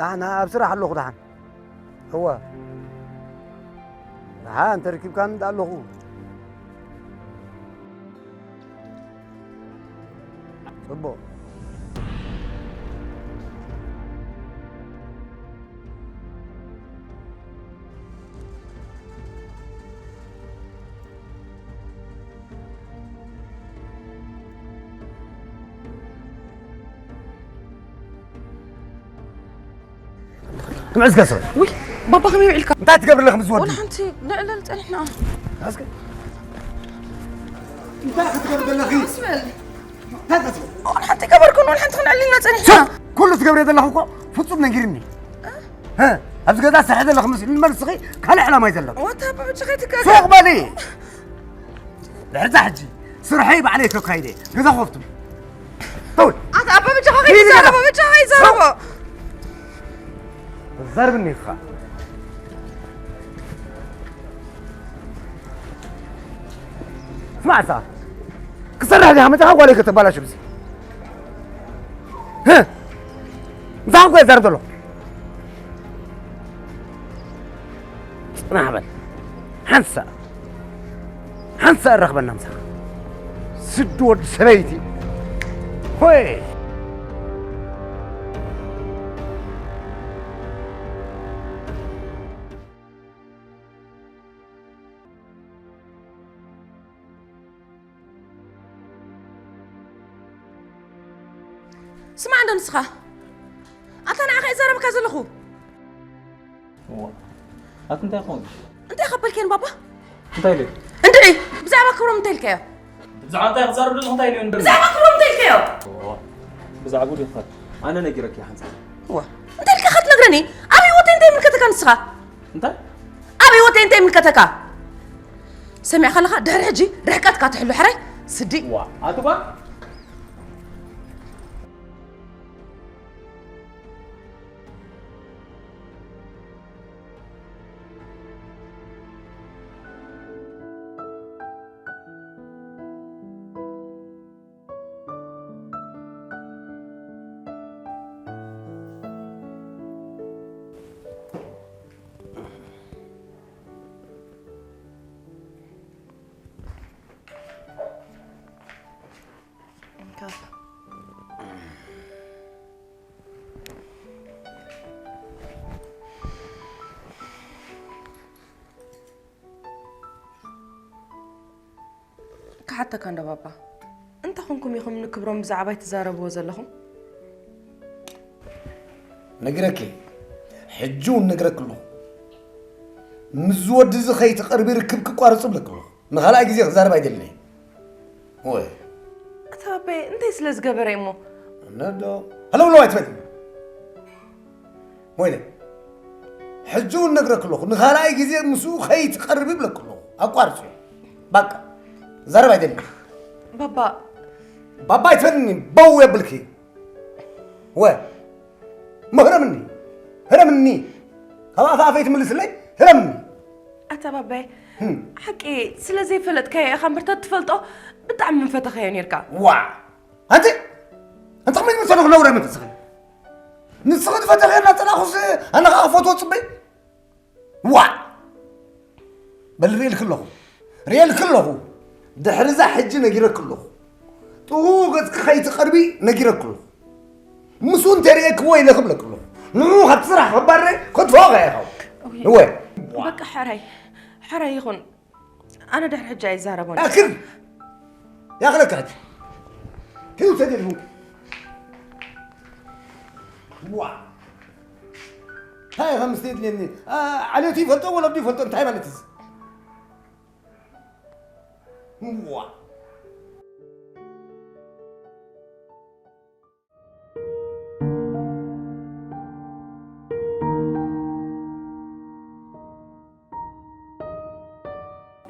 ደሓን ኣብ ስራሕ ኣለኹ። ደሓን እወ። ደሓን ተረኪብካኒ ደኣ ኣለኹ። ጽቡቕ። ንዕዝገ ሰብ። ውይ፣ ባባ ከመይ ውዒልካ? እንታይ ትገብሪ ኣለኺ ምስ ወዲ? ወላ ሓንቲ ንዕለል ጸኒሕና። እስከ እንታይ ክትገብሪ ዘለኺ? ኣስመል። እንታይ ክትገብሪ? ወላ ሓንቲ ገበርኩን፣ ወላ ሓንቲ ክንዕልልና ጸኒሕና። ሱቕ! ኩሉ ትገብሪ ዘለኺ እኮ ፍጹም ነጊርኒ። ሀ? ኣብዚ ገዛ ስራሕ ዘለኺ መስሉኒ እምበር ንስኺ ካልእ ዕላማ እዩ ዘለኪ። ወታ ኣባ ብቻ ከይትጋገ። ሱቕ በሊ። ድሕርዛ ሕጂ ስርሐይ ባዕለይ ከካይደ። ገዛ ኮፍቱ። ተውል። ኣታ ኣባ ብቻ ሂድ ከይትዛረቦ፣ ገዛ። ብቻ ከይትዛረቦ። ዘርብኒ ኢኻ። ስማዕ፣ እሳ ክሰርሕ ዲኻ መጺኻ ጓለይ ከተባላሽ ብዚ? ህ? ምሳኻ እኮ እየ ዝዛረብ ዘለኹ። ጽናሕ በል። ሓንሳእ፣ ሓንሳእ እራኽበና ምሳኻ። ስዲ ወዲ ሰበይቲ። ሆይ! ስማዕ እንዶ ንስኻ። ኣታ ንዓኻ እየ ዘረብካ ዘለኹ። እዋ። ኣቲ እንታይ ኾንኪ? እንታይ ከበልከን ባባ? እንታይ ኢለ? እንድዒ፣ ብዛዕባ ክብሮም እንታይ ኢልካዮ? ብዛዕባ እንታይ ክዛረብ ደለኹ እንታይ ኢለ? ብዛዕባ ክብሮም እንታይ ኢልካዮ? እዋ። ብዛዕባኡ ዲኻ? ኣነ ነጊረኪ ሓንሳብ። እዋ። እንታይ ኢልካ ክትነግረኒ? ኣብ ህይወተይ እንታይ ይምልከተካ ንስኻ? እንታይ? ኣብ ህይወተይ እንታይ ይምልከተካ? ሰሚዕካ ኣለኻ? ድሕሪ ሕጂ ርሕቀትካ ትሕሉ ሕራይ ስዲ። ዋ፣ ኣቲ ጓል። ክሓተካ እንዶ ባባ፣ እንታይ ኾንኩም ኢኹም ንክብሮም ብዛዕባይ ትዛረብዎ ዘለኹም? ነግረኪ፣ ሕጂ እውን ነግረኪ ኣለኹ። ምስዚ ወዲ እዚ ከይትቐርቢ ርክብ ክቋርጽ እብለኪ ኣለኹ። ንኻልኣይ ግዜ ክዛረብ ኣይደልን እየ። ወይ። ኣታ ኣበይ፣ እንታይ ስለ ዝገበረ እሞ? ነዶ፣ ሃለውለው ኣይትበል። ወይለ፣ ሕጂ እውን ነግረኪ ኣለኹ፣ ንኻልኣይ ግዜ ምስኡ ከይትቐርቢ እብለኪ ኣለኹ። ኣቋርጹ። ባቃ። ዛረብ ኣይደልን። ባባ። ባባ ኣይትበልኒ፣ በው የብልኪ። ወ፣ መህረምኒ። ህረምኒ። ካብ ኣፍ ኣፈይ ትምልስለይ? ህረምኒ። ኣታ ባባይ፣ ህም። ሓቂ ስለ ዘይፈለጥካዮ ኢኻ እምበር ተትፈልጦ ብጣዕሚ ምፈተኻዮ ኔርካ። ዋ! ኣንቲ፣ ኣንቲ ከመይ ትመስሊ ነውራይ መንፈስኺ? ንስኺ ትፈተኺ እናጸላእኹስ ኣነ ኸኣ ክፈትዎ ጽበይ? ዋ! በል ርእየልኪ ኣለኹ። ርእየልኪ ኣለኹ። ድሕሪ እዛ ሕጂ ነጊረኪ ኣለኹ። ጥዉ ገጽኪ ከይትቐርቢ ነጊረኪ ኣለኹ። ምስኡ እንተርእየክዎ ኢለ ክብለኪ ኣለኹ። ንዕኡ ካብቲ ስራሕ ከባርረ ከጥፍኦ ከ ኢኻ። እወ። እወ። በቃ ሕራይ፣ ሕራይ ይኹን። ኣነ ድሕሪ ሕጂ ኣይዛረቦን። ኣክል! ያኽለካ ሕጂ። ሂው ተደልሁ። ዋ! እንታይ ኢኻ ምስ ተድልየኒ? ኣ፣ ዓሌቱ ይፈልጦ፣ ወለዱ ይፈልጦ፣ እንታይ ማለት እዚ? ዋ!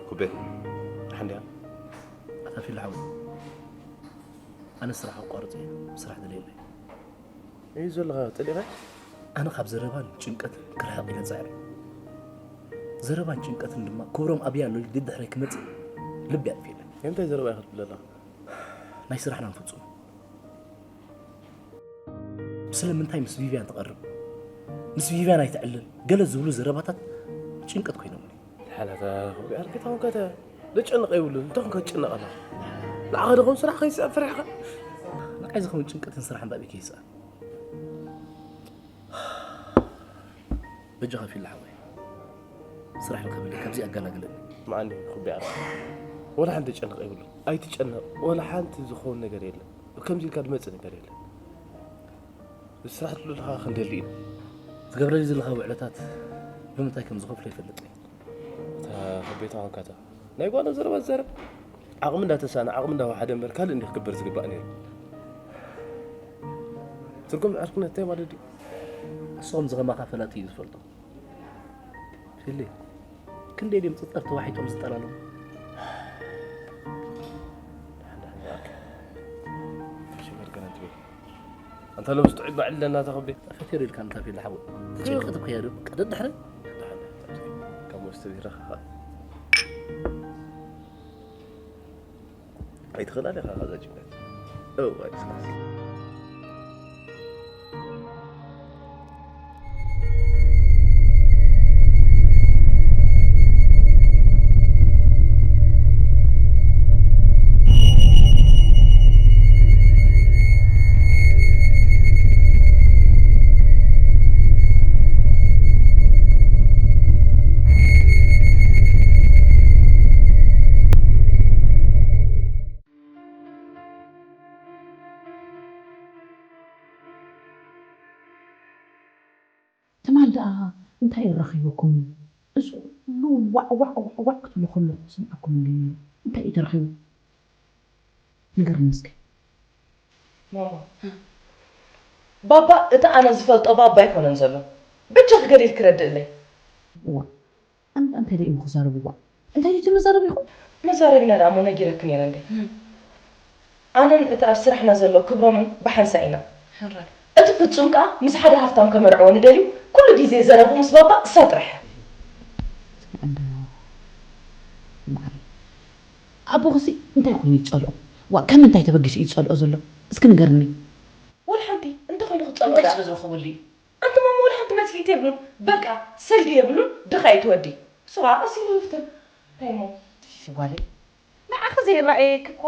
ኩቤ፣ ደሓን ዲኻ? ኣታ ፊል ሓወይ፣ ኣነ ስራሕ ኣቋርጸ እየ፣ ስራሕ ደልየለይ። እዩ ዘለኻ ጠሊኻ? ኣነ ካብ ዘረባን ጭንቀትን ክርሕቕ ኢለ ጻዒረ። ዘረባን ጭንቀትን ድማ ክብሮም ኣበይ ኣሎ ኢሉ ደድሕረይ ክመጽእ ልቢ ኣጥፊእለይ። እንታይ ዘረባ ኢኻ ትብል ዘለኻ? ናይ ስራሕና ንፍጹም። ስለምንታይ ምስ ቪቪያን ትቐርብ? ምስ ቪቪያን ኣይትዕልል፣ ገለ ዝብሉ ዘረባታት ጭንቀት ኮይኖም። ሓላታ ኣርጌታ ኮንካ ዘጨንቕ የብሉን። እንታይ ኮንካ ትጭነቕ ኣለኻ? ንዓኻ ዶ ከም ስራሕ ከይስኣብ ፈሪሕካ? ንዓይ ዝኸውን ጭንቀትን ስራሕን ባበይ ከይስኣብ? በጃኻ ፊል ሓወይ፣ ስራሕ ንኸብለይ ካብዚ ኣገላግለኒ። መዓኒ ኩቢ ኣርጌታ፣ ወላ ሓንቲ ዘጨንቕ የብሉን። ኣይትጨነቕ፣ ወላ ሓንቲ ዝኸውን ነገር የለን። ከምዚ ኢልካ ዝመጽእ ነገር የለን። ስራሕ ትብሉ ኣለኻ ክንደሊ ኢና። ትገብረለይ ዘለኻ ውዕለታት ብምንታይ ከም ዝኸፍሎ ይፈልጥ እየ። እታ ከበይታ ኮንካታ ናይ ጓና ዘረባ ትዛረብ። ዓቕሚ እንዳተሳነ ዓቕሚ እንዳወሓደ እምበር ካልእ እንዲዩ ክግበር ዝግባእ ነይሩ። ትርጉም ዕርክነት እንታይ ማለት ድዩ? ንስኹም ዝኸማኻ ፈላጢ እዩ ዝፈልጦ። ፊሊ፣ ክንደይ ድዮም ጸጸር ተዋሒጦም ዝጠላለሙ? ሽመር ገና ትብል። ኣንታ ሎምስ ጥዑይ በዓል ኣለና ተኸቤ። ፈቴር ኢልካ ኣንታ ፊሊ ሓወይ። ጭንቀት እኮ እያ ዶ? ቀደድ ድሕሪ? ካብ መስተ ቢራ ኸዓ። ኣይትኽእላን ኢኻ ኸዛ ጭንቀት። እዋይ ስላሴ። ትማል ደኣ እንታይ ረኺብኩም እዩ? እዚ ኩሉ ዋዕ ዋዕ ዋዕ ዋዕ ክትብሉ ከለኹ ዝሰምዓኩም እንድዩ። እንታይ እዩ ተረኺቡ? ንገርኒ እስከ። ማማ፣ ባባ እቲ ኣነ ዝፈልጦ ባባ ኣይኮነን ዘሎ። በጃኺ ገለ ኢልኪ ረድእለይ። እዋ፣ ኣን-፣ ኣንታይ ደኣ ኢኹም ክዛረቡ? እዋ፣ እንታይ ድዩ እቲ መዛረቢኹም? መዛረቢና ደኣ እሞ ነጊረኪ ነይረ እንዴ? ኣነን እቲ ኣብ ስራሕና ዘሎ ክብሮምን ብሓንሳእ ኢና። ሕራይ። እቲ ፍጹም ከኣ ምስ ሓደ ሃፍታም ከመርዕወኒ ደልዩ፣ ኩሉ ግዜ ዘረብኡ ምስ ባባ እሳ ጥራሕ። እንዶ፣ ማይ። ኣቦኽሲ እንታይ ኮይኑ ይጸልኦ? ዋ፣ ካብ ምንታይ ተበጊሱ እዩ ዝጸልኦ ዘሎ? እስኪ ንገርኒ። ወላ ሓንቲ፣ እንታይ ኮይኑ ክጸልኦ እንታይ ደኣ? ስለ ዝረኸበሉ እዩ? ኣንተ ማማ ወላ ሓንቲ መጽሊት የብሉን። በቃ ሰልዲ የብሉን። ድኻ እዩ እቲ ወዲ። እሱ ኸኣ ቀስ ኢሉ ይፍትን። እንታይ እሞ? እሺ ጓለይ። ንዓኺ ዘይረኣየኪ እኮ፣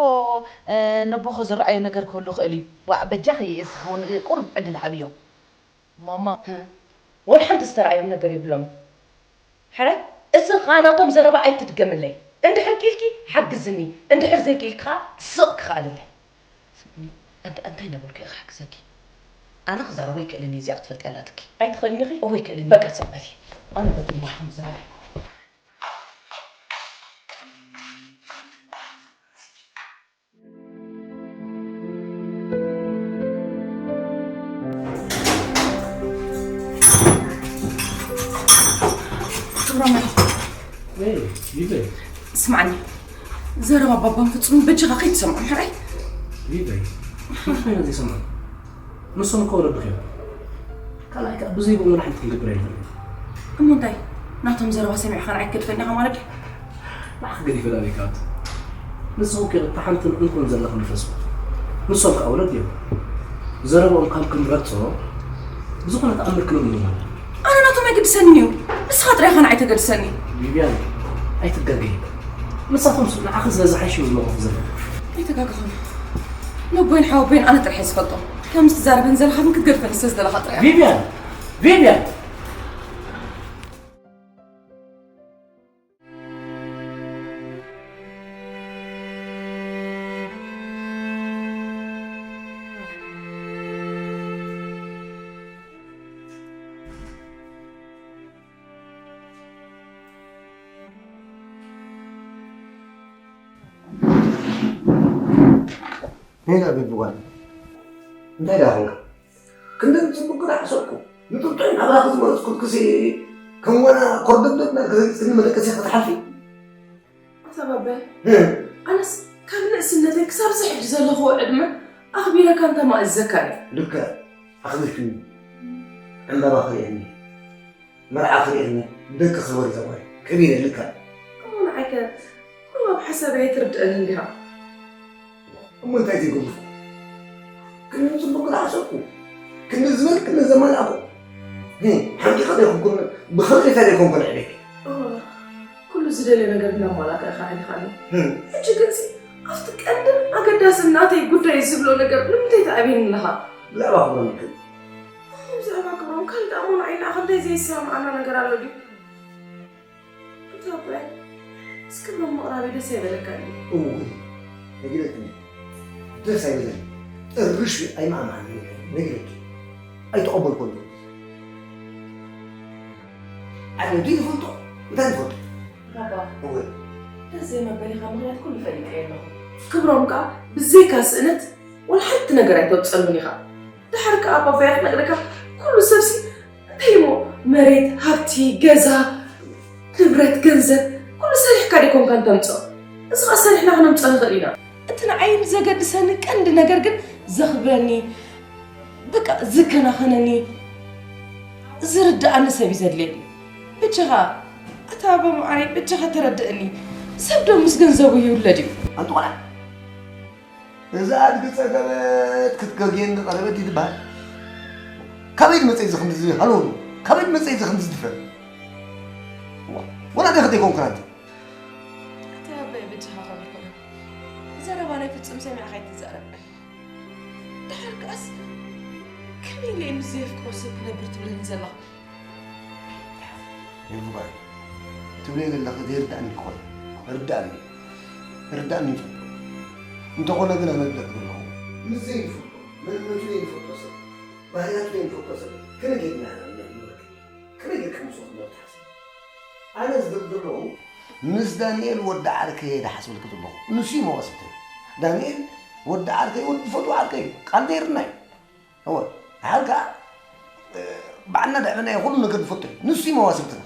እ፣ ነቦኺ ዝረኣዮ ነገር ክህሉ ይኽእል እዩ። ዋእ በጃኺ እስኺ እውን ቁሩብ ዕድል ሃብዮ። ማማ፣ እ። ወላ ሓንቲ ዝተረኣዮም ነገር የብሎምን። ሕራይ፣ እዚ ኸኣ ናቶም ዘረባ ኣይትድገምለይ። እንድሕር ክኢልኪ ሓግዝኒ፣ እንድሕር ዘይክኢልኪ ኸኣ ስቕ ክኸኣልለይ። ስምዒ፣ ኣንተ-፣ እንታይ ነበርኩ እየ ክሕግዘኪ? ኣነ ክዛረቦ ኣይክእልን እየ፣ እዚኣ ክትፈልጥያ ኣላትኪ። ኣይትኽእልን ኢኺ? እወ፣ ኣይክእልን እየ። በቃ፣ ስቕ በሊ። ኣነ በቲ እሞ ሓምዛ። ክብሮም፣ ወይ፣ ይበይ። ስማዕኒ፣ ዘረባ ባባን ፍጹምን በጃኻ ከይትሰምዖም ሕራይ። ይበይ፣ እንታይ ኮይና ዘይሰምዖም? ንሶም እኮ ወለድኺ እዮም። ካልኣይ ከኣ ብዘይብኦም ወላ ሓንቲ ክንገብር ኣይንኽእልን። እሞ እንታይ? ናቶም ዘረባ ሰሚዕካ ንዓይ ክገድፈኒ ኢኻ ማለት ድዩ? ንዓኺ ገዲፈ ዶ ኣበይ ክኣቱ? ንስኺ እኮ ኢኺ እታ ሓንትን ዕንቁን ዘለኺ መንፈስ። ንሶም ከኣ ወለዲ እዮም። ዘረብኦም ካብ ክንረግጾ ብዝኾነ ተኣምር ክንእምኖም ኣለና። ኣነ ናቶም ኣይግድሰንን እዩ። ንስኻ ጥራይ ኢኻ ንዓይ ተገድሰኒ። ቪቪያን፣ ኣይትጋገዪ። ንሳቶምስ ንዓኺ ስለ ዝሓይሽ እዮም ዝመኽሩኺ ዘለዉ። ኣይተጋገኹን። ነቦይን ሓወቦይን ኣነ ጥራሕ እየ ዝፈልጦም። ከምዚ ትዛረበን ዘለኻ ግን ክትገድፈኒ ስለ ዝደለኻ ጥራሕ እየ። ቪቪያን! ቪቪያን! ሜዳ ቢቢ ጓል፣ እንታይ ደኣ ኾንካ? ክንደይ ጽቡቕ ግዳ ሓሰብኩ። ንጥርጡይ ናብራኺ ዝመረጽኩልክሲ፣ ከም ዋና ኮርደብደብ ናልኪ ዘጊጽክኒ መደቀሲ ክትሓልፊ። ኣታ ባባይ፣ እ። ኣነስ ካብ ንእስነተይ ክሳብ እዚ ሕጂ ዘለኹዎ ዕድመ ኣኽቢረካ እንተ ማእዘካ እየ። ልክዕ፣ ኣኽቢርክኒ። ዕምባባ ክርእየኒ፣ መርዓ ክርእየኒ፣ ደቂ ክህበኒ ዘጓይ። ከቢረ ልክዕ። እሞ ንዓይከ፣ ኩሉ ኣብ ሓሳበይ ኣይትርድእንን ዲኻ? እሞ እንታይ ዘይገቡርኩ? ክንዲ ጽቡቕ ግዳ ሓሰብኩ። ክንዲ ዝበል፣ ክንዲ ዘማልኣኹ። ሓንቂቐ ዶ ኣይኮንኩን፣ ብኽብሪታ ዶ ኣይኮንኩን ኣዕቤኪ? እወ፣ ኩሉ ዝደልዮ ነገር እናማላእካ ኢኻ ኣዕቢኻኒ። ህም። ሕጂ ግንሲ ኣብቲ ቀንድን ኣገዳስን ናተይ ጉዳይ ዝብሎ ነገር ንምንታይ ትኣብየኒ ኣለኻ? ብዛዕባ ክብሮም ይኹን። ብዛዕባ ክብሮም ካልእ ደኣ እሞ ንዓይ ንዓኻ እንታይ ዘይሰማማዓና ነገር ኣሎ ድዩ? ኣታ ኣቦይ፣ እስኪ እሞ ምቕራበይ ደስ ኣይበለካን ድዩ? እውይ፣ ነጊረክኒ። ደስ ኣይበለኒ። ጥርሽ ኣይማእማዕን ነጊረኪ። ኣይተቐበልኩን። ኣነ ድዩ ይፈልጦ? እንታይ ይፈልጦ? ባባ፣ እውይ። ደስ ዘይመበሊኻ ምኽንያት ኩሉ ፈሊጠዮ ኣለኹ። ክብሮም ከኣ ብዘይካ ስእነት ወላ ሓንቲ ነገር ኣይተውጸሉን ኢኻ። ደሓር ከኣ ባባይ ክነግረካ፣ ኩሉ ሰብሲ እንታይ እሞ መሬት፣ ሃብቲ፣ ገዛ፣ ንብረት፣ ገንዘብ፣ ኩሉ ሰሪሕካ ደይኮንካ እንተምጽኦ። እዚ ኸኣ ሰሪሕና ክነምጽኦ ንኽእል ኢና። እቲ ንዓይ ዘገድሰኒ ቀንዲ ነገር ግን ዘኽብረኒ፣ በቃ ዝከናኸነኒ፣ ዝርድኣኒ ሰብ እዩ ዘድልየኒ። ብጃኻ፣ ኣታ ኣቦ መዓረይ፣ ብጃኻ ተረድእኒ። ሰብ ዶ ምስ ገንዘቡ ይውለድ እዩ? ኣንቲ ቆልዓ፣ እዚ ኣድጊ ጸገበት ክትገግየኒ ቀረበት እዩ ዝበሃል። ካበይ መጸ እዚ ክንዲ ዝሃለወሉ? ካበይ መጸ እዚ ክንዲ ዝድፈር? ዋ፣ ወላ ደኸ ዘይኮንኩ ኣንቲ። ኣታ ኣቦይ ብጃኻ ከመይ ኮነ? ዘረባ ናይ ፍጹም ሰሚዕካ ኣይትዛረብ። ደሓር ከኣስ ከመይ ኢለ እየ ምስ ዘየፍቅሮ ሰብ ክነብር ትብለኒ ዘለኻ? ይግባይ። ትብለይ ዘለኺ ዘይርድኣኒ ይኾን። ርድኣኒ። ርድኣኒ ይጽቡቕ። እንተኾነ ግን ኣነ ዝብለኪ ዘለኹ፣ ምስ ዘይንፈልጦ፣ መንነቱ ዘይንፈልጦ ሰብ፣ ባህርያቱ ዘይንፈልጦ ሰብ ከመይ ጌርና ኢና ንነብር? ከመይ ጌርካ ምስኡ ክትነብር ትሓስብ? ኣነ ዝብል ዘለኹ ምስ ዳንኤል ወዲ ዓርከይ እየ ዝሓስበልኪ ዘለኹ። ንሱ እዩ መዋስብትና። ዳንኤል ወዲ ዓርከይ፣ ወዲ ዝፈትዎ ዓርከይ እዩ። ቃል ዘይርናይ። እወ፣ ደሓር ከኣ፣ እ፣ ባዕልና ዘዕበናዮ ኩሉ ነገር ንፈልጦ እዩ። ንሱ እዩ መዋስብትና።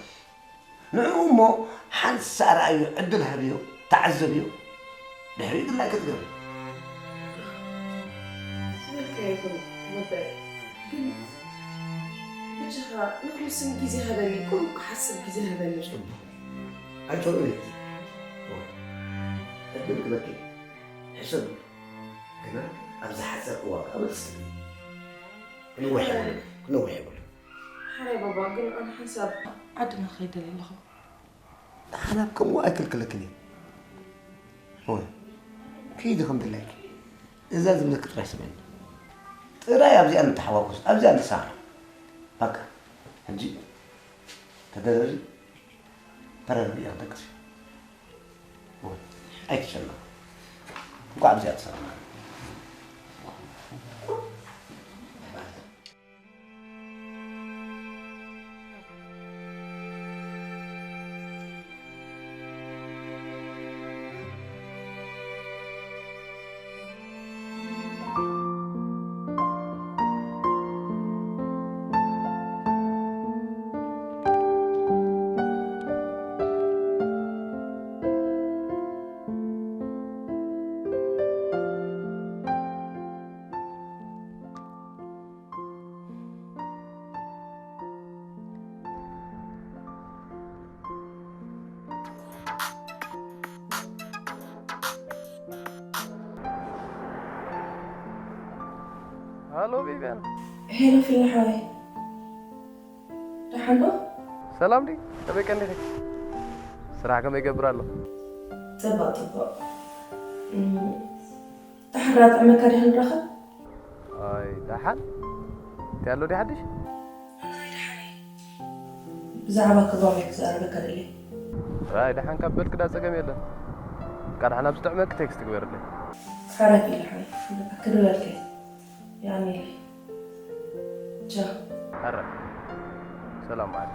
ንዕኡ እሞ ሓንሳእ ረኣዮ፣ ዕድል ሃብዮ፣ ተዓዘብዮ። ድሕሪኡ ግን ላይክ ትገብሪ። ዝበልካዮ ይኹን ወደይ፣ ግን ብጃኻ ንኽውስን ግዜ ሃበኒ፣ ቁሩብ ክሓስብ ግዜ ሃበኒ። ጽቡቕ። ኣይተርእዮ። እወ። ዕድል ክበኪ። ሕሰብ። ግና ኣብ ዝሓጸር እዋን ከኣ መልስ ትህቢ። ክንውሕ የብሉን፣ ክንውሕ የብሉን። ሓራይ ባባ፣ ግን ኣነ ሓንሳብ ዓድና ክኸይድ ደልየ ኣለኹ። ሓላብ ከምኡ ኣይክልክለክን እየ። እወ፣ ኪዲ ከም ድላይኪ። እዛ ዝብለኪ ጥራይ ስምዕኒ። ጥራይ ኣብዚኣ ንተሓዋወስ፣ ኣብዚኣ ንሰማማዕ። በቃ፣ ሕጂ ተደረሪ፣ ተረድኢ፣ ክደቅስ እዩ። ኣይትጨነቕ። እንኳዕ ብዚኣ ተሰማማዕና። ሃሎ ቪቪያን። ሄሎ ፊሊ ሓወይ። ደሓን ዶ? ሰላም ዲ? ከመይ ቀኒኺ? ስራሕ ከመይ ይገብር ኣሎ? ጽቡቕ፣ ጽቡቕ። እም፣ ደሓን ራጥዕመካ ዲኻ ንራኸብ? ኣይ፣ ደሓን? እንታይ ኣሎ ዲ ሓድሽ? ብዛዕባ ክብሮም እየ ክዛረበካ ደልየ። ኣይ፣ ደሓን ካብ በልክ ዳ ጸገም የለን። በቃ ደሓን ኣብ ዝጥዕመኪ ቴክስት ግበርለይ። ሓራይ ኢለ ሓራይ። በቃ ክድበልከ። ያኔ ቻው። ሓራይ። ሰላም ማለት።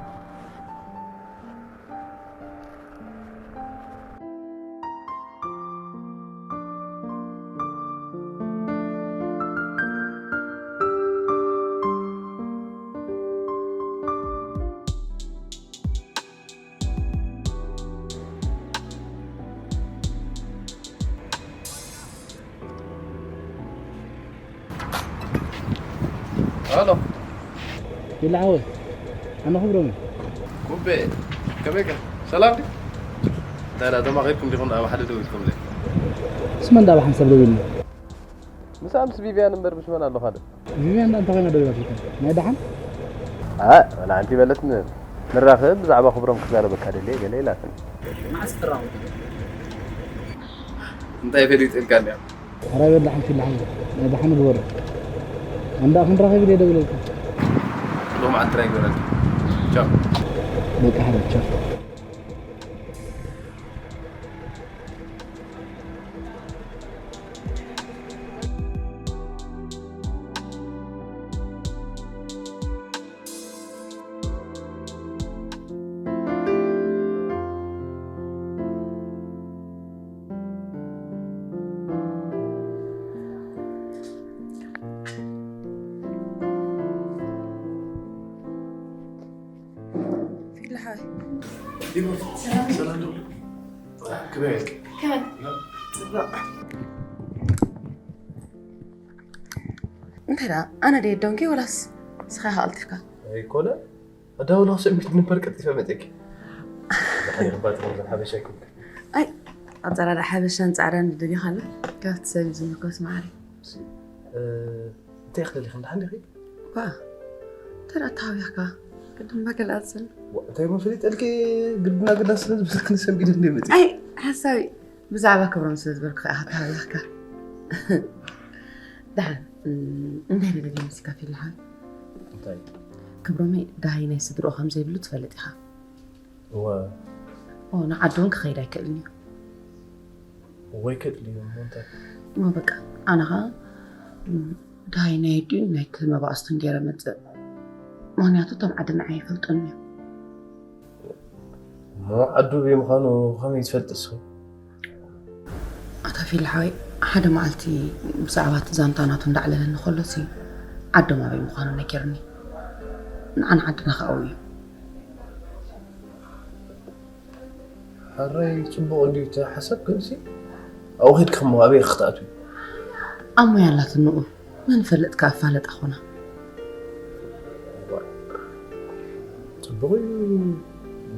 ሄሎ። ይላ ሓወይ፣ ኣነ ክብሮም እየ። ኩቤ፣ ከመይከ? ሰላም ድዩ? እንታይ ደኣ፣ ተማኺርኩም ዲኹም ደኣ ኣብ ሓደ ደው ኢልኩምለይ? ምስ መን ደኣ ብሓንሳብ ደው ኢልና? ምሳኣ ምስ ቪቪያን እምበር ምስ መን ኣሎ ካልእ? ቪቪያን ደኣ እንታይ ኮይና ደው ኢላትልካ? ናይ ደሓን? ኣይ፣ ወላ ሓንቲ በለት ን-፣ ንራኸብ ብዛዕባ ክብሮም ክዛረበካ ደልየ ገለ ኢላትኒ። መዓስ ትራኸቡ? እንታይ ፈሊጥልካ እንድያ? ኧረ በላሕ እንኪ ላሕ ናይ ደሓን ግበሮ። ኣንዳ ክንራኸብ ኢለ ደውለልካ። ሎማዓንቲ ጥራይ ግበረልካ። ቻው። በቃ፣ ሕረ፣ ቻው። ፊልሓይ። ሰላም ዶ? ከመይ ኢልኪ? ከመይ? ጽቡቕ። እንታይ ደኣ፣ ኣነ ድየ ዶንኪ ወላስ ንስኻ ኢኻ ቀልጢፍካ? ኣይኮነ፣ ኣዳውላ ሰሚት ነበር ቀልጢፈ መጸኪ። እንታይ ይባል፣ ሓበሻ ኣይኮንኩ። ኣይ፣ ኣጸራርያ ሓበሻን ጻዕዳን ድልኻ ኣሎ። ካብቲ ሰብ እዩ ዝምርኮስ ማዕረ። እ፣ እንታይ ክደሊኺ፣ ደሓን ዲኺ? ባ፣ እንታይ ደኣ ተሃዊኽካ? ቅድም በገል ኣጽል። ዋ፣ እንታይ ሞ ፈሊጠልኪ፣ ግድና ግዳ ስለ ዝበልክኒ ሰንቢደ እንደ መጺ። ኣይ፣ ሓሳዊ፣ ብዛዕባ ክብሮም ስለ ዝበልኩ ኸኣ ተሃዊኽካ። ደሓን፣ እም፣ እንታይ ደሊኻ መሲካ ፊልሓ? እንታይ? ክብሮመይ ደሃይ ናይ ስድርኡ ከም ዘይብሉ ትፈልጥ ኢኻ። እወ። ኦ፣ ንዓዱ እውን ክኸይድ ኣይክእልን እዩ። እወ፣ ኣይክእል እዩ። እሞ እንታይ? እሞ በቃ፣ ኣነ ኸኣ፣ እም፣ ደሃይ ናይ ኣዲኡን ናይ ክል መባእስቱን ገይረ መጽእ። ምኽንያቱ እቶም ዓዲ ንዓይ ኣይፈልጡን እዮም። እሞ ዓዱ ኣበይ ምዃኑ ከመይ ትፈልጢ እስኺ? ኣታ ፊል ሓወይ፣ ሓደ መዓልቲ ብዛዕባ እቲ ዛንታ ናቱ እንዳዕለለኒ ከሎሲ ዓዶም ኣበይ ምዃኑ ነጊሩኒ። ንዓን ዓድና ከኣ እዩ። ሕራይ ጽቡቕ እንድዩ እቲ ሓሳብ፣ ግንሲ ኣብኡ ኸይድካ እሞ ኣበይ ክትኣትዊ? ኣብ ሞያ ኣላትንኡ መን ፈልጥ ከኣ ኣፋለጣ ኾና። ጽቡቕ እዩ።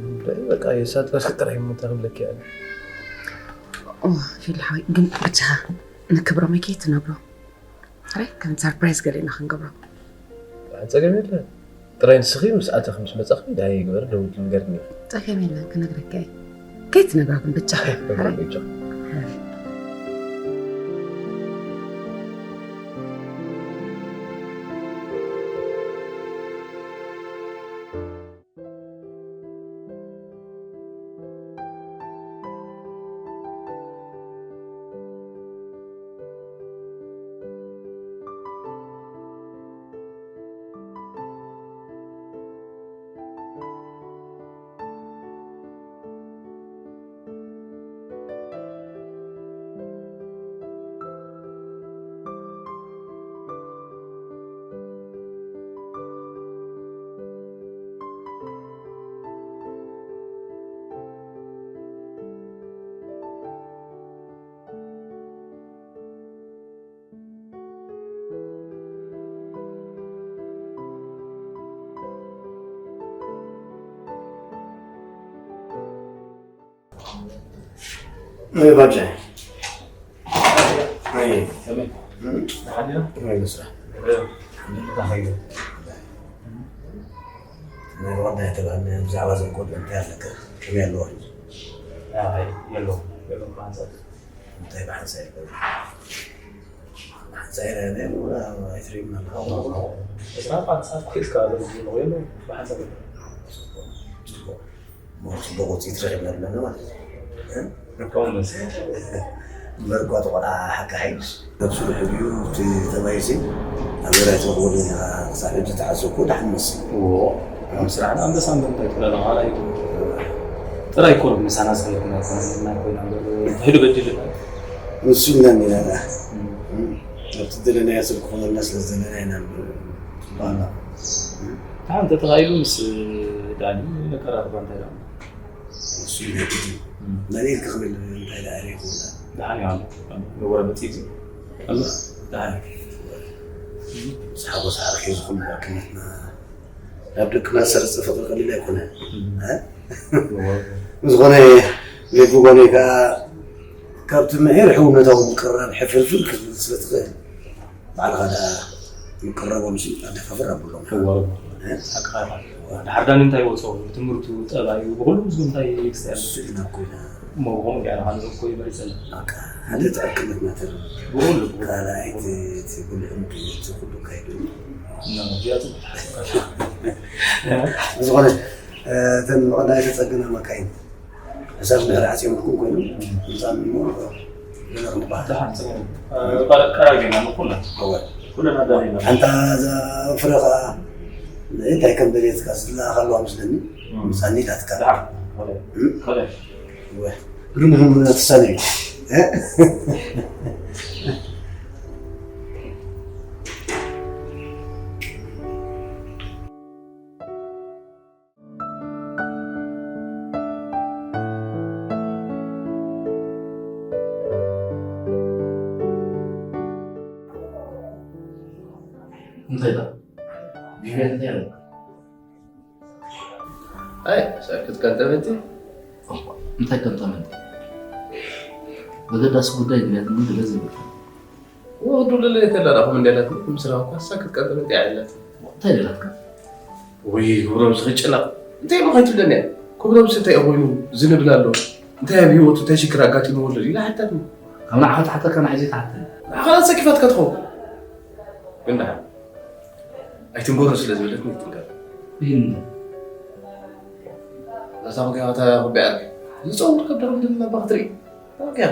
እንታይ በቃ የሳጥረልኪ ጥራይ እሞ እንታይ ክብለኪ ኣነ። ኦ፣ ፊል ሓወይ፣ ግን ብቻ ንክብሮመይ ከይትነግሮ። ሕራይ ከም ሰርፕራይዝ ገለ ኢና ክንገብሮ። ኣይ፣ ጸገም የለን። ጥራይ ንስኺ ምስ ኣተኺ ምስ መጻኺ ዳይ ግበር ደውል ንገርኒ። ጸገም የለን ክነግረካ እየ። ከይትነግራ ግን ብቻ። ሕራይ። ብቻ። Oi, Roger. Oi. እ? ደሓን ዲና? ከመይ ኣሎ ስራሕ? እ። እንታይ ኾይኑ? ናይ ብቐዳይ ተባህልና ብዛዕባ እዞም ቆልዑ እንታይ ኣለካ? ከመይ ኣለዎ? ኣይ፣ የለውም። የለውም ብሓንሳብ። እንታይ ብሓንሳብ የለውም? ብሓንሳብ ኢለ እሞ ኣይትርእይን ኣለኻ? እስኻ ብሓንሳብ ኮይንካ ዘገልግሎ የለውም። ብሓንሳብ የለውም። ጽቡቕ። ጽቡቕ። እሞ ጽቡቕ ውጽኢት ረኺብና ኣለና ማለት እዩ። እ? እኮ መስ- እምበር እኳ እቲ ቆልዓ ሓቂ ሓይሽ ነብሱ ድሕሪኡ እቲ ተባይሲ ኣብ ገዛ ኣይትረኽቦን ኢኻ ክሳብ ሕጂ ተዓዘብኩ። ደሓን መስል። እዎ። ኣብ ስራሕና ኣንበሳ እምበር እንታይ ትብለና? ዋላ እዩ። ጥራይ እኮ ነው ምሳና ዝኸለኩና ኮይና ኮይና እምበር ድሕሪ በዲልና። ንሱ ኢና እኒና። እም። ኣብቲ ዝደለናዮ ሰብ ክኾነልና ስለ ዝደለና ኢና እምበር። ጽቡቕና። ሓንቲ ተኻኢሉ ምስ ዳኒ ነቀራርባ እንታይ ደኣ? እሱ ይነግድ እዩ። እም። መን ኢልካ ክብል እንታይ ደኣ ርኢኹ? ደሓን እዩ ኣሎ። ንወረ መጺእ እዩ። ኣሎ። ደሓን እዩ። ምስ ሓጎስ ዓርኪ ዝኹሉ ዕርክነትና ናብ ደቅና ዝሰርጽ ፍቕሪ ቀሊል ኣይኮነን። እም። እ? እዎ። ብዝኾነ ሌፉ ጎነይ ከኣ ካብቲ ምሒር ሕውነታዊ ምቅርራብ ሕፍርፍር ክትብል ስለ ትኽእል ባዕልኻ ደኣ ምቅርራቦም ሲ ኣደፋፍር ኣብሎም። እዎ። ሓቅኻ ኢኻ። ድሓር ዳኒ እንታይ ይወፅኦ? ትምህርቱ፣ ጠባዩ፣ ብኹሉ ምስ እንታይ ይክስተ ያለ? እሱ ኢና እኮ ኢና። እሞ ብኸምኡ ዲኣ ንሓንኦ እኮ ይመሪፀና። በቃ፣ ሓደ ትዕክነት ናተር። ብኹሉ፣ ብኹሉ። ካልኣይ እቲ፣ እቲ ብልዑ፣ እቲ፣ እቲ ኩሉ ካይዱ። እና እዚኣ ፅቡቅ ሓሳብ። ብዝኾነ፣ እ፣ እተን ብቐዳይ ተፀግና መካይን። ሕሳብ ድሕሪ ዓፅዮምልኩም ኮይኑ፣ ምፃን እሞ፣ ገለ ክንበሃል። ደሓን፣ ፅቡቅ። እ፣ ቀረ-፣ ቀራርቢና፣ ንኩልና። እወ። ኩልና ደሊና። ኣንታ እዛ ፍረ ኸዓ፣ እንታይ ከም ደልየትካ ዝለኣኻሉ ኣመስለኒ፣ እም። ምፃን ኢላትካ። ደሓን። ኸደ። እም? ኸደ። እወ። ግርም ህሙና ትሳነ እዩ። እ? እንታይ ኢላ? ቪቪያን እንታይ ኢላ? ኣይ፣ ሳክት ቀንጠመንጢ። እንታይ ቀንጠመንጢ? በገዳሲ ጉዳይ ግልያት ምን ገለ ዘይብል። ወዱ ለለ የተላላኹም እንደላት ምስ ራውካ ሳክት ቀንጠመንጢ ኣይላት። እንታይ ደላትካ? ወይ፣ ክብሮም ዝኽጭላ። እንታይ ኢሉ ከይትብለኒ እያ? ክብሮም እንታይ ኮይኑ ዝንብል ኣሎ? እንታይ ኣብ ህይወቱ እንታይ ሽግር ኣጋጢምዎ ኣሎ? ኢላ ሓታትኒ። ካብ ንዓኻ ትሓተካ ንዓይ ዘይትሓተኒ። ንዓኻ ሰኪፋትካ ትኸውን። ግን ደሓን ኣይትንገሮ ስለ ዝበለትኒ ኣይትንገር። ይህን እዛ ወገባታ ኩቢያ ኣርገ ዝፀውር ከብዳ ምንድን ነባ ክትርኢ። ወገያ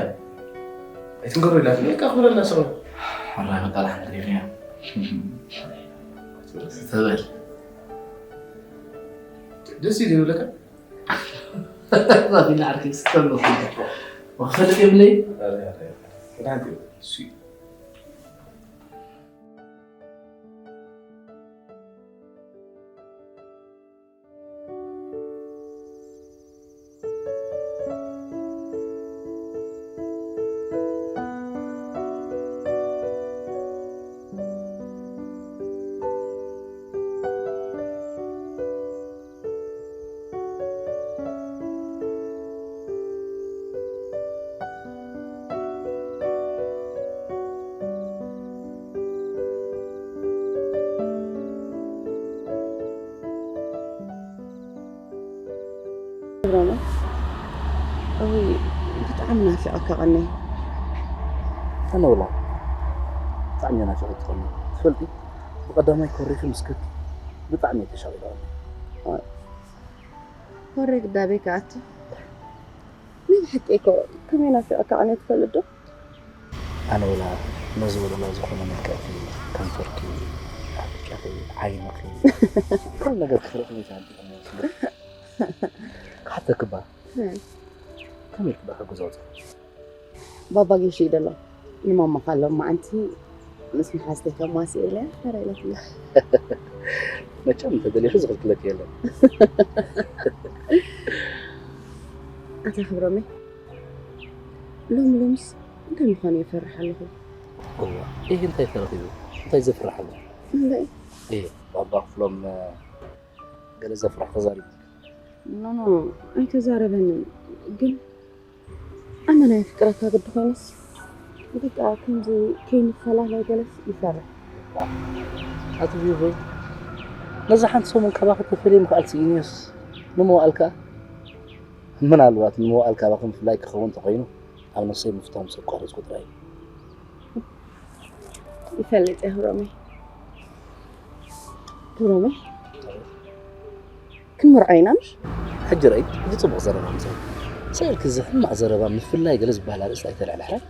ኣይትንገሮ ኢላትኒ። በቃ ክብረና ሰው። ሕራይ በቃ ኣልሓምዱሊላህ። ተበል። ደስ ኢሉ ይብለካ። ዛቢና ዓርኪ ስተሎ። ወክፈልጥ የብለይ። ኣረ፣ ኣረ፣ ኣረ። ክዳን እዩ። እሱ እዩ። ክብሮመይ፣ እውይ፣ ብጣዕሚ ናፊቐካ ቀነይ። ኣነ ውላ ብጣዕሚ እየ ናፊቐኪ ቀነይ። ትፈልጢ፣ ብቐዳማይ ኮሪኺ ምስ ከድኪ ብጣዕሚ እየ ተሻቒለ ቀነይ። ኮሬ ግዳቤ ክኣቱ። ናይ ብሓቂ እኮ ከመይ ናፊቐካ ኣነ ትፈልጥ ዶ? ኣነ ወላ ነዚ ወለላ ዝኾነ መልክዕኪ፣ ከንፈርኪ፣ ኣፍንጫኺ፣ ዓይንኺ፣ ኩሉ ነገር ክርኢ ክብል ይትሃንጢ። ክሓተኪ እባ፣ እም። ከመይ ክባ ክገዛውፃ? ባባ ጌሽ እዩ ደሎ። ንማማ ካሎም መዓንቲ ምስ መሓዝተይ ከማስእ ኢለ ተረ ኢለትኒ። መቸም እንተደሊኺ ዝኽልክለኪ የለን። ኣታ ክብሮመይ፣ ሎሚ ሎምስ እንታይ ምዃኑ ይፈርሕ ኣለኹ። እዋ፣ ይህ እንታይ ተረኺቡ? እንታይ ዘፍርሕ ኣሎ? እምበይ? እ፣ ባባ ክፍሎም፣ እ፣ ገለ ዘፍርሕ ተዛሪቡ። ኖ፣ ኖ፣ ኣይተዛረበንን። ግን ኣመና የፍቅረካ ግዲ ኮይነስ፣ በቃ ከምዚ ከይንፈላለ ገለስ ይፈርሕ። ኣቲ ቪቮይ፣ ነዛ ሓንቲ ሰሙን ካባኺ ተፈልየ ምኽኣል ስኢነስ፣ ንመዋእል ከኣ፣ ምናልባት ንመዋእል ካባኺ ምፍላይ ክኸውን እንተኾይኑ፣ ኣብ ነፍሰይ ምፍታው ምስ ኣቋረጽኩ ጥራይ እዩ። ይፈልጥ እየ ክብሮመይ። ክብሮመይ፣ ክንምርዖ ኢና ምሽ? ሕጂ ረኣይ፣ ሕጂ ጽቡቕ ዘረባ ኣምጺኡ። ስለ ኢልኪ እዚ ሕማቕ ዘረባ ምፍላይ ገለ ዝበሃል ኣርእስቲ ኣይተልዕሊ ሕራይ።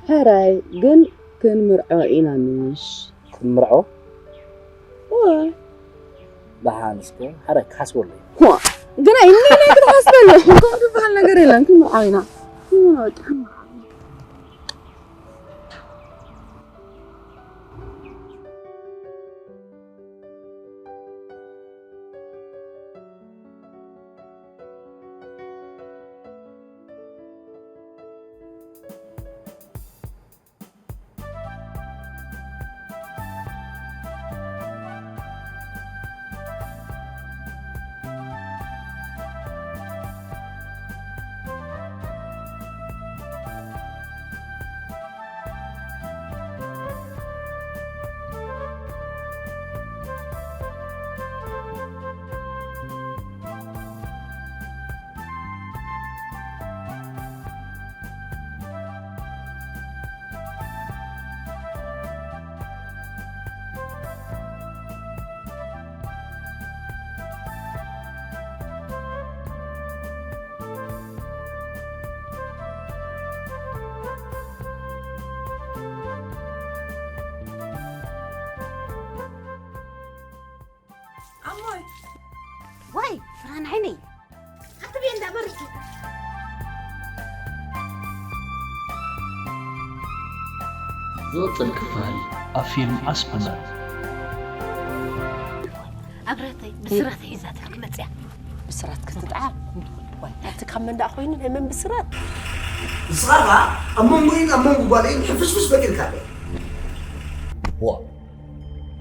ሕራይ ግን ክንምርዖ ኢና ምሽ? ክንምርዖ? እወ። ደሓን እስከ ሕራይ ክሓስበሉ እዩ። ዋ፣ ግን ኣይኒ ናይ ክትሓስበሉ። ከምኡ ዝበሃል ነገር የለን። ክንምርዖ ኢና። ክንምርዖ በቃ። ንዓይነይ ኣትብየ እንዳበርቱ። ዝቕጽል ክፋል ኣብ ፊልም ኣስፍና። ኣብረተይ ብስራት ሒዛትካ ክመጽያ። ብስራት ክትጥዓ? ዋይ፣ ኣቲ ካብ መን ደኣ ኮይኑ ናይ መን ብስራት? ንስኻ ኸኣ ኣብ መንጎይን ኣብ መንጎ ጓለይን ሕፍስፍስ በቂልካ ኣሎ። ዋ፣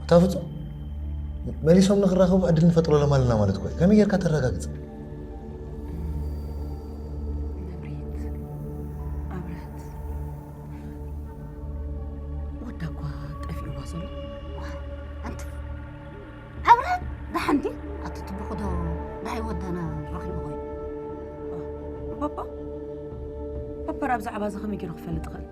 እታ ፍጹም መሊሶም ንኽራኸቡ ዕድል ንፈጥረሎም ኣለና ማለት እኮ እዩ። ከመይ ጌርካ ተረጋግጽ? ነብሪት፣ ኣብረት፣ ወዳ እኳ ጠፊእዋ ዘሎ። ዋ፣ ኣንቲ ኣብረት፣ ደሓን ድዩ? ኣቲ ትብኹ ዶ ደሃይ ወዳና ረኺቡ ኮይኑ? ባባ፣ ባባ ብዛዕባ እዚ ከመይ ገይሩ ክፈልጥ ይኽእል?